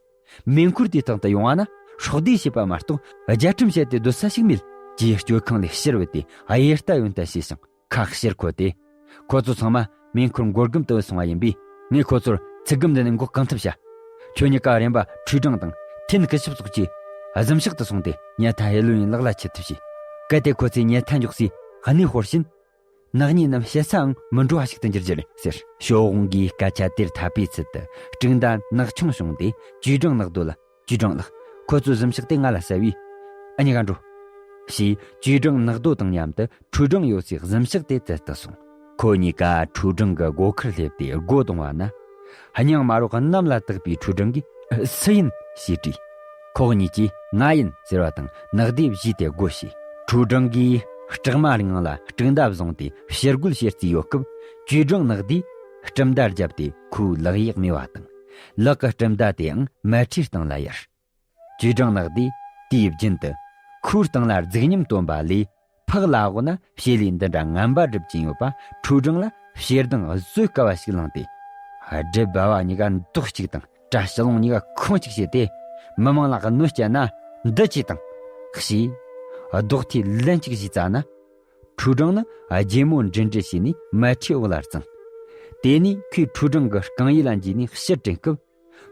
མེ་འཁོར་དེའི་སྟེང་དུ་ཡོང་བ་ན་སྲོག་བསྡོས་བྱེད་པ་མ་གཏོགས་རྒྱལ་ཁྲིམས་བཤད་དེ་སྡོད་ས་ཞིག་མེད། ཅེས་སྤྱོད་ཁང་ལས་ཕྱིར་བུད་དེ་གཡས་ལྟ་གཡོན་ལྟ་བྱས་ཤིང་ཁ་ཕྱིར་འཁོར་ཏེ། ཁོ་ཚོ་ཚང་མ་མེ་འཁོར་མགོ་སྒམ་དུ་བུད་སོང་བ་ཡིན་པས། ངས་ཁོ་ཚོར་ཚིག་སྒམ་འདི་ནས་འགོག་གང་ཐུབ་བྱ། ཁྱོད་གཉིས་ཀ་རེམ་པ་ཁྲུའུ་ཀྲང་དང་ཐེན་སྐུ་ཞབས་སོགས་ཀྱི་གཟིམ་ཤག་ཏུ་སོང་སྟེ་ཉལ་ཐ་ཧེ་ལོ་ཡིན་ལག་ལ་ཁྱེར་ཐུབ་བྱས། གལ་ཏེ་ཁོ་ཚོས་ཉལ་ཐ་མགྱོགས་སའི་གནས་སྤོར་ཕྱིན། ནག་ཉེས་རྣམས་བཤད་སའང་མི་འགྲོ་བ་ཞིག་ཏུ་འགྱུར་རྒྱུ་རེད་ཟེར། ཞའོ་ཧུང་གིས་སྐད་ཆ་དེར་འཐད་པའི་ཚུལ་དུ་དྲུང་མདའ་ནག་ཆུང་བྱུང་སྟེ་ཅུས་ཀྲང་ནག་དོ་ལ། ཅུས་ཀྲང་ལགས། ཁོ་ཚོའི་གཟིམ་ཤག་དེ་ང་ལ་གསོལ་བས། ཨ་ཉི་ག་འགྲོ། ཞེས་ཅུས་ཀྲང་ནག་དོ་དང་མཉམ་དུ་ཁྲུའུ་ཀྲང་ཡོད་སའི་གཟིམ་ཤག་དེ་བཙལ་དུ་སོང་། ཁོ་གཉིས་ཀ་ཁྲུའུ་ཀྲང་གི་སྒོ་ཁར་སླེབས་ཏེ་སྒོ་རྡུང་བ་ན། སྙིང་མ་རོགས་གནམ་ལ་བཏེགས་པའི་ཁྲུའུ་ཀྲང་གིས། སུ་ཡིན། ཞེས་དྲིས། ཁོ་གཉིས་ཀྱིས་ང་ཡིན་ཟེར་བ་དང་ནག་དེས་བཞུས་ཏེ་སྒོ་ཕྱེས། ཁྲུའུ་ཀྲང་གིས་སྲེག་མ་རིང་ལ་སྤྲེགས་མདའ་བཟུང་སྟེ་ཕྱིར་རྒོལ་བྱེད་རྩིས་ཡོད་སྐབས། ཅུས་ཀྲང་ནག་དེས་གྲུབ་མཐའ་བརྒྱབ་སྟེ་ཁོའི་ལག་གཡས་རྨས་པ་དང་། ལག་གི་གྲུབ་མཐའ་དེའང་མལ་ཁྲིའི་སྟེང་ལ་གཡར། ཅུས་ཀྲང་ནག་དེས་དུས་རྒྱུན་དུ་ཁོའི་སྟེང་ལ་རྫིག་ཉམས་སྟོན་པ་ལས། ཕག་ལ་འོག་ན་བྱེད་ལས་འདི་འདྲ་ངན་པ་སྒྲུབ་ཀྱིན་ཡོད་པ་ཁྲུའུ་ཀྲང་ལ་ཞེ་སྡང་བཟོད་དཀའ་བ་ཞིག་ལངས་ཏེ། སྒྲིབ་པ་བ་གཉིས་ཀ་མདོག་གཅིག་དང་། སྐྲ་ཕྱི་ལོང་གཉིས་ཀ་ཁུང་གཅིག་བྱས་ཏེ། མི་མང་ལ་གནོད་སྐྱེལ་ན་འདི་གཅིག་དང་། ཞེས་རྡོག་ཐེ་ལན་གཅིག་བཞེས་ཙ་ན། ཁྲུའུ་ཀྲང་ནི་རྒྱལ་མོ་འབྲིང་འབྲི་བྱས་ནས་མལ་ཁྲིའི་འོག་ལ་བརྫངས། དེ་ནས་ཁོས་ཁྲུའུ་ཀྲང་གི་རྐང་ཡིད་ལ་འཇུས་ནས་ཕྱིར་དྲན་སྐབས།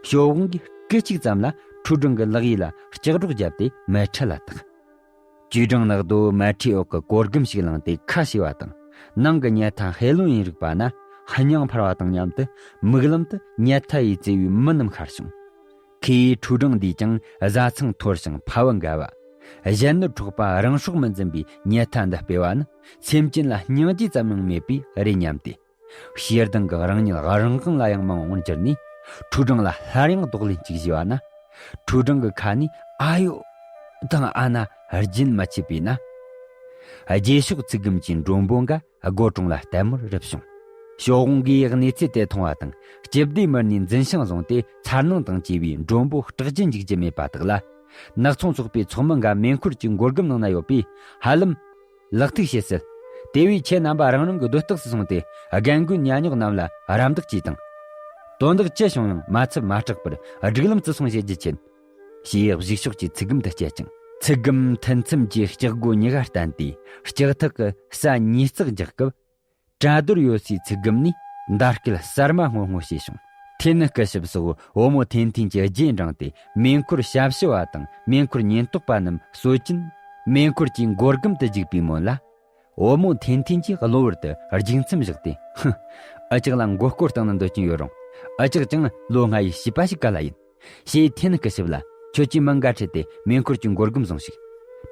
ཞའོ་ཝུང་གིས་སྐད་ཅིག་ཙམ་ལ་ཁྲུའུ་ཀྲང་གི་ལག་ཡིད་ལ་ལྕགས་སྒྲོག་བརྒྱབ་སྟེ་མལ་ཁྲི་ལ་བཏེགས། ཅུས་ཀྲང་ནག་དོ་མལ་ཁྲིའི་འོག་གི་གོར་སྒམ་ཞིག་བླངས་ཏེ་ཁ་ཕྱེ་བ་དང་། ནང་གི་ཉལ་ཐ་ཧེ་ལུང་ཡིན་རིག་པ་ན་སྙིང་འཕར་བ་དང་མཉམ་དུ་མིག་ལམ་དུ་ཉལ་ཐ་ཡིས་བཙོས་པའི་མི་རྣམས་ཤར་བྱུང་། ཁོས་ཁྲུའུ་ཀྲང་འདིས་ཀྱང་བཟའ་ཚང་འཐོར་ཞིང་ཕ་བུ་འགའ་བ། གཞན་ནུ་འཕྲོག་པ་རང་སྲོག་མི་འཛེམ་པའི་ཉལ་ཐ་འདི་སྤེལ་བ་ནི་སེམས་ཅན་ལ་སྙིང་རྗེ་ཙམ་ཡང་མེད་པས་རེད་སྙམ་སྟེ། ཞེ་སྡང་གིས་རང་ཉིད་རང་དབང་ལ་ཡང་མི་དབང་བར་གྱུར་ནས། ཁྲུའུ་ཀྲང་ལ་སླར་ཡང་རྡོག་ལན་གཅིག་བཞེས་པ་ན། ཁྲུའུ་ཀྲང་གི་ཁ་ནས་ཨ་ཡོ་དང་ཨ་ན་རྒྱུན་མ་ཆད་པས་ན། རྗེས་ཕྱོགས་ཚིག་སྒམ་གྱི་མགྲོན་པོ་འགའ་སྒོ་དྲུང་ལ་ལྟད་མོར་རུབ་བྱུང་། ཞའོ་ཝུང་གིས་གནས་ཚུལ་དེ་མཐོང་བ་དང་། སྤྱི་བདེ་མི་སྣའི་འཛིན་བྱང་བཟུང་སྟེ་འཚར་སྣང་དང་བཅས་པའི་མགྲོན་པོ་སྐྲག་རྒྱུ་འཇུག་རྒྱུ་མེད་པ་དག་ལ། ནག་ཚོང་ཚོགས་པའི་ཚོགས་མི་འགའ་མེ་འཁོར་གྱི་འགོར་སྒམ་ནང་ན་ཡོད་པས་ཧ་ལམ། ལག་ཐུག་བྱེད་སྲིད། དེ་བས་ཁྱེད་རྣམ་པ་རང་རང་གི་སྡོད་སྟེགས་སུ་སོང་སྟེ་རྒན་རྒོན་ཉ་ཉོག་རྣམས་ལ་རམ་འདེགས་གྱིས་དང་། དོན་དག་ཅི་བྱུང་ཡང་མ་ཚབ་མ་སྐྲག་པར་སྒྲིག་ལམ་བརྩི་སྲུང་བྱེད་རྒྱུ་མཁྱེན། ཞེས་གཞུག་ཕྱོགས་ཀྱི་ཚིག་སྒམ་དུ་བསྐྱལ་ཅིང་། ཚིག་སྒམ་མཐུན་མཚམས་ཀྱི་ལྕགས་སྒོ་གཉིས་ཀ་བསྟན་ཏེ་ལྕགས་ཐག་གི་ས་གཉིས་བརྩེགས་རྒྱག་སྐབས། གྲྭ་རྡོར་ཡོད་སའི་ཚིག་སྒམ་ནས་མདའ་སྐད་གསར་མ་སྔོ་སྔོ་བྱས་བྱུང་། ཐེན་སྐུ་ཞབས་སོགས་བུ་མོ་ཐེན་ཐེན་གྱི་རྗེས་འབྲངས་ཏེ་མེ་འཁོར་ཞབས་ཞུ་བ་དང་མེ་འཁོར་ཉེན་རྟོག་པ་རྣམས་གསོད་ཅིན། མེ་འཁོར་གྱི་འགོར་སྒམ་དུ་འཇུག་པའི་སྔོན་ལ། བུ་མོ་ཐེན་ཐེན་གྱིས་གློ་བུར་དུ་རྒྱུག་མཚམས་བཞག་སྟེ། ཧུ། ཨ་ཅག་ལ་མགོ་སྐོར་བཏང་ན་འདོད་ཀྱིན་ཡོད་རུང་། ཨ་ཅག་ཀྱང་ལོ་ལྔ་ཡི་བྱིས་པ་ཞིག་ག་ལ་ཡིན། ཞེས་ཐེན་སྐུ་ཞབས་ལ། ཁྱོད་ཀྱིས་མི་འགའ་ཁྲིད་དེ་མེ་འཁོར་གྱི་འགོར་སྒམ་བཟུང་ཞིག།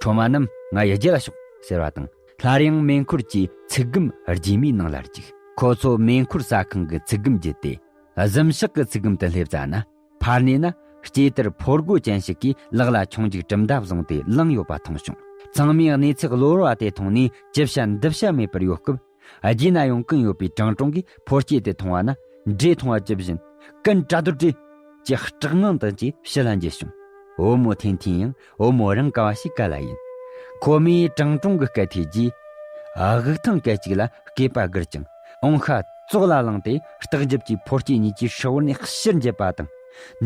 ཁྲོ་མ་རྣམས་ང་ཡི་རྗེས་ལ་ཤོག་ཟེར་བ་དང་། སླར་ཡང་མེ་འཁོར་གྱི་ཚིག་སྒམ་རྗེས་མའི་ནང་ལ་རྒྱུག། ཁོ་ཚོ་མེ་འཁོར་ཟ་ཁང་གི་ཚིག་སྒམ་བརྒྱུད་དེ། གཟིམ་ཤག་གི་ཚིག་སྒམ་དུ་སླེབས་ཙ་ན། ཕར་ནས་ན་སྐྱེས་དར་ཕོ་རྒོད་ཅན་ཞིག་གིས་ལག་ལ་ཆུང་འཇུག་གྲུབ་མདའ་བཟུང་སྟེ་ལངས་ཡོད་པ་མཐོང་བྱུང་། ཚང་མས་གནས་ཚུལ་གློ་བུར་བ་དེ་མཐོང་ནས་ཅི་བྱ་འདི་བྱ་མེད་པར་ཡོད་སྐབས། རྗེས་ན་ཡོང་གིན་ཡོད་པའི་ཀྲང་ཀྲུང་གིས་ཕོ་སྐྱེས་དེ་མཐོང་བ་ན་འདྲེ་མཐོང་བ་ཇི་བཞིན། ཀུན་གྲྭ་རྡོར་འདྲེ། ཅེས་སྐྲག་ངང་དང་བཅས་ཕྱི་ལ་འགྱེལ་བྱུང་། བུ་མོ་ཐེན་ཐེན་ཡང་བུ་མོ་རང་ག་བ་ཞིག་ག་ལ་ཡིན། ཁོ་མོས་ཀྲང་ཀྲུང་གི་སྐད་ཐོས་རྗེས། དབུགས་ཐང་སྐད་ཅིག་ལ་སྐེད་པ་སྒུར་ཅིང་འོང་ཤ་ཙོག་ལ་ལངས་ཏེ་སྟག་རྒྱབ་ཀྱི་ཕོ་སྐྱེས་གཉིས་ཀྱི་ཧྲིལ་བོར་ནས་ཕྱིར་འགྱེལ་བ་དང་།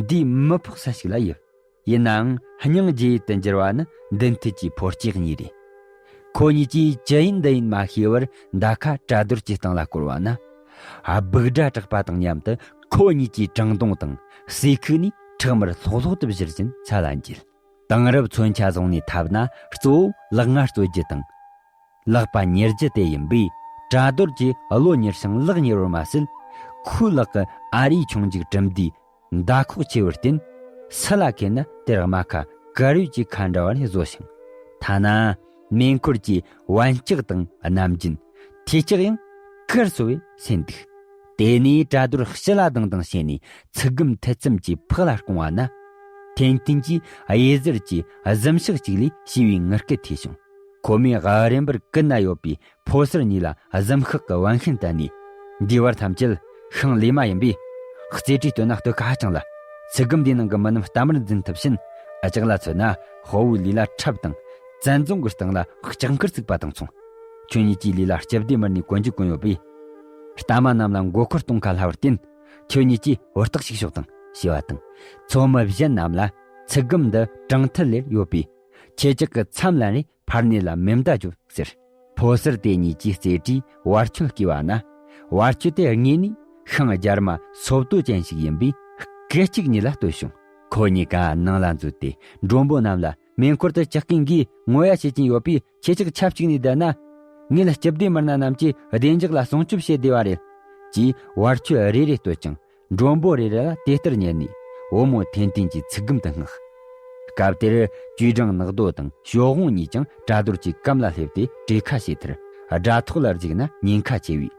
འདིའི་མི་ཕོག་ས་ཞིག་ལ་ཡིབ། ཡིན་ནའང་སྙིང་རྗེ་ཡུལ་དུ་འགྱུར་བ་ནི་མདུན་མཐུད་ཀྱི་ཕོ་སྐྱེས་གཉིས་རེད། ཁོ་གཉིས་ཀྱིས་ཅི་ཡིན་འདི་ཡིན་མ་ཤེས་པར་མདའ་ཁ་གྲྭ་རྡོར་གྱི་སྟེང་ལ་བསྐོར་བ་ན། སྦུག་སྒྲ་གྲགས་པ་དང་མཉམ་དུ་ཁོ་གཉིས་ཀྱི་བྲང་གདུང་དང་ཟས་ཁུག་ནས་ཁྲག་དམར་ལྷོག་ལྷོག་ཏུ་བཞུར་བཞིན་ས་ལ་འགྱེལ། དེང་རབས་མཚོན་ཆ་བཟུང་ནས་བཏབ་ན་གཙོ་བོ་ལག་ང་གཙོད་རྒྱུ་དང་། ལག་པ་མྱུར་རྒྱུ་དེ་ཡིན་པས་ བྲ་རྡོར་གྱིས་བློ་མྱུར་ཞིང་ལག་མྱུར་བ་མ་ཟད། ཁོའི་ལག་གི་ཨ་རིའི་ཆུང་འཇིག་གྲུབ་འདིའི་མདའ་ཁོག་ཆེ་བར་བརྟེན། སུ་ལ་ཁེལ་ན་དེར་རྨ་ཁ་དཀར་ཡོལ་གྱི་ཁ་འདྲ་བ་ནས་བཟོ་ཞིང་། ཐ་ན་མེ་འཁོར་གྱི་བན་ལྕགས་དང་གནམ་རྒྱུན། ཐེ་ལྕག་ཡང་ཁིར་སོ་བས་སེམས་འདུག་དེ་ནས་བྲ་རྡོར་ཕྱི་ལ་ལྡང་ལྡང་བྱས་ནས། ཚིག་སྒམ་ཐེ་ཚོམ་གྱིས་ཕག་ལ་བསྐུངས་པ་ན། ཐན་ཐན་གྱིས་གཡས་ཟུར་གྱི་གཟིམ་ཤག་ཅིག་ལས་ཞི་བའི་ངུ་སྐད་ཐོས་བྱུང་། ཁོ་མོས་རིམ་པར་ཀུན་ན་ཡོད་པའི་ཕོ་གསར་གཉིས་ལ་གཟིམ་ཤག་གི་བན་ཤན་བསྟན་ནས། འདིའི་བར་ཐམས་ཅད་ཤིང་ལས་མ་ཡིན་པས། རྩེ་གྲས་བཏོན་ན་སྟོད་ཁ་ཧ་ཅང་ལ། ཚིག་སྒམ་འདིའི་ནང་གི་མི་རྣམས་གཏའ་མར་འཛིན་ཐུབ་ཕྱིན། ཨ་ཅག་ལ་མཚོན་ན་དཔའ་བོའི་ལུས་ལ་ཁྲབ་དང་། བཙན་རྫོང་གི་སྟེང་ལ་ལྕགས་མཁར་བཙུགས་པ་དང་མཚུངས། ཁྱོད་གཉིས་ཀྱི་ལུས་ལ་སྤྱི་བདེ་མི་སྣའི་གོན་རྒྱུ་གོན་ཡོད་པས། གཏའ་མ་རྣམས་ལ་མགོ་འཁོར་གཏོང་ཁ་སླ་བར་བརྟེན། ཁྱོད་གཉིས་ཀྱིས་བུ་རྟགས་ཤིག་ཤོག་དང་ཞེས་པ་དང་། ཚོ་མི་གཞན་རྣམས་ལ་ཚིག་སྒམ་འདི་དྲང་ཐད་ལེར་ཡོད་པས། ཁྱེད་ཅག་གི་མཚམས་ལ་རེ་ཕར་ནས་ལ་མེ་མདའ་རྒྱོབ་ཟེར། ཕོ་གསར་དེ་གཉིས་ཀྱིས་རྩེ་གྲས་བར་ཆད་བསྐུལ་བ་ན། བར་ཆད་དེ་དངོས་ནས་ཤིང་རྒྱ་མ་སོབ་ཏོ་ཅན་ཞིག་ཡིན་པས། སྐད་ཅིག་ཉིད་ལ་བསྟོད་བྱུང་། ཁོ་གཉིས་ཀ་ནང་ལ་འཛུལ་ཏེ་མགྲོན་པོ་རྣམས་ལ། མེ་འཁོར་དུ་ཇག་རྐུན་གྱིས་ངོ་ཡ་བྱེད་ཀྱིན་ཡོད་པས། ཁྱེད་ཅག་ཆབས་ཅིག་ནས་བསྡད་ན། ངེད་ལ་སྤྱི་བདེ་མི་སྣ་རྣམས་ཀྱིས་བདེ་འཇགས་ལ་སྲུང་སྐྱོབ་བྱེད་བདེ་བ་རེད། ཅེས་བར་ཆད་རེ་རེ་བསྟོད་ཅིང་། མགྲོན་པོ་རེ་རེ་ལ་དེ་ལྟར་ཉན་ནས། བུ་མོ་ཐན་ཐན་གྱི་ཚིག་སྒམ་དུ་བསྔགས། སྐབས་དེར་ཅུས་ཀྲང་ནག་རྡོ་དང་ཞོ་ཧོང་གཉིས་ཀྱང་བྲ་རྡོར་གྱི་གམ་ལ་སླེབས་ཏེ་གྲོས་ཁ་བྱས་མཐར། དགྲ་ཐོག་ལ་འཇིགས་ན་ཉེན་ཁ་ཆེ་བས།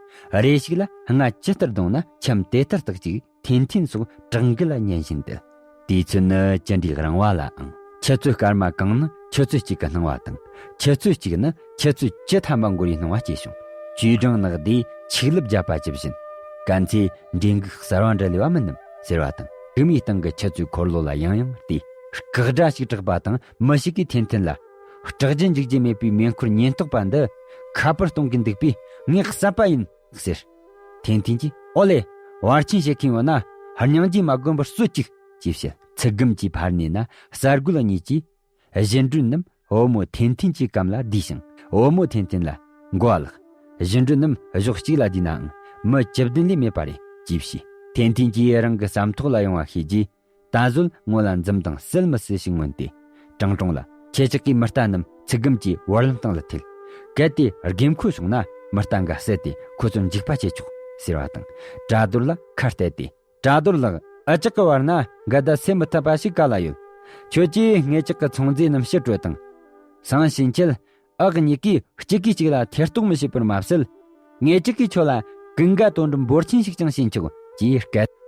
རེ་ཞིག་ལ་རྔ་ཇི་ལྟར་རྡུང་ན་འཆམ་དེ་ལྟར་བཏགས་ཅིག་ཐན་ཐན་སོགས་དྲག་འགུལ་ལ་ཉན་བཞིན་དུ། དུས་ཚོད་ནི་ཅི་འདྲའི་རིང་བ་ལའང་། ཁྱེད་ཚོའི་སྐར་མ་གང་ནི་ཁྱེད་ཚོ་གཅིག་གི་སྣང་བ་དང་། ཁྱེད་ཚོའི་གཅིག་ནི་ཁྱེད་ཚོའི་བཅུ་ཐམ་པ་འགོར་བའི་སྣང་བ་སྐྱེས་བྱུང་། ཅུས་ཀྲང་ནག་རྡོས་ཆིག་ལབ་བརྒྱབ་པ་ཇི་བཞིན། གན་ཚོས་འདྲེ་འགུག་གསར་བ་འདྲ་ལས་པ་མིན་ནམ་ཟེར་བ་དང་། གི་མིའི་སྟེང་གི་ཁྱེད་ཚོའི་འཁོར་ལོ་ལ་ཡང་ཡང་བལྟས། སྐག་སྒྲ་ཞིག་གྲགས་པ་དང་མི་ཞིག་གིས་ཐན་ཐན་ལ། སྐྲག་རྒྱུ་འཇིགས་རྒྱུ་མེད་པའི་མེ་འཁོར་ཉེན་རྟོག་པ་འདི་ཁ་པར་གཏོང་གི་འདུག་པས། ངས་གསབ་པ་ཡིན། ཟེར། ཐན་ཐན་གྱིས། ཨོ་ལེ། བར་ཆད་བྱེད་མཁན་ཡོད་ན་སྙིང་རྗེ་མ་དགོན་པར་གསོད་ཅིག་ཅེས་བཤད། ཚིག་སྒམ་གྱི་ཕར་ནས་ན་གསར་རྒོད་གཉིས་ཀྱིས་གཞུ་འབྲུ་རྣམས་བུ་མོ་ཐན་ཐན་གྱི་གམ་ལ་བསྡུས་ཤིང་། བུ་མོ་ཐན་ཐན་ལ། མགོ་བ་ལགས། གཞུ་འབྲུ་རྣམས་གཞོགས་གཅིག་ལ་བསྡུས་ནའང་མི་བཅུ་བདུན་ལས་མེད་པ་རེད་ཅེས་བཤད། ཐན་ཐན་གྱིས་རང་གི་ཟམ་ཐོག་ལ་ཡོང་བ་ཤེས་རྗེས། ད་གཟོད་སྔོན་ལ་འཛུམ་མདངས་གསལ་མི་གསལ་ཞིག་མངོན་ཏེ། ཀྲང་ཀྲུང་ལ། ཁྱེད་ཅག་གིས་མི་རྟ་རྣམས་ཚིག་སྒམ་གྱི་བར་ལམ་སྟེང་ལ་ཐེལ། གལ་ཏེ་རྒན་ཁོ་བྱུང་ན་མི་རྟ་འགའ་བསད་དེ་ཁོ་ཚོར་འཇིགས་པ་བྱེད་ཆོག་ཟེར་བ་དང་། བྲ་རྡོར་ལ་ཁ་གཏད་དེ། བྲ་རྡོར་ལགས། འུ་ཅག་གི་བར་ན་འགལ་ཟླ་སེལ་མི་ཐུབ་པ་ཞིག་ག་ལ་ཡོད། ཁྱོད་ཀྱིས་ངེད་ཅག་གི་ཚོང་རྫས་རྣམས་ཕྱིར་སྤྲོད་དང་། སང་ཕྱིན་ཆད། ཨ་ཁུ་གཉིས་ཀས་གཅིག་གིས་གཅིག་ལ་ཐེ་གཏོགས་མི་བྱེད་པར་མ་ཟད། ངེད་ཅག་གིས་ཁྱོད་ལ་ཀུན་དགའ་དོན་གྲུབ་འབོར་ཆེན་ཞིག་ཀྱང་བྱིན་ཆོག་ཅེས་སྐད་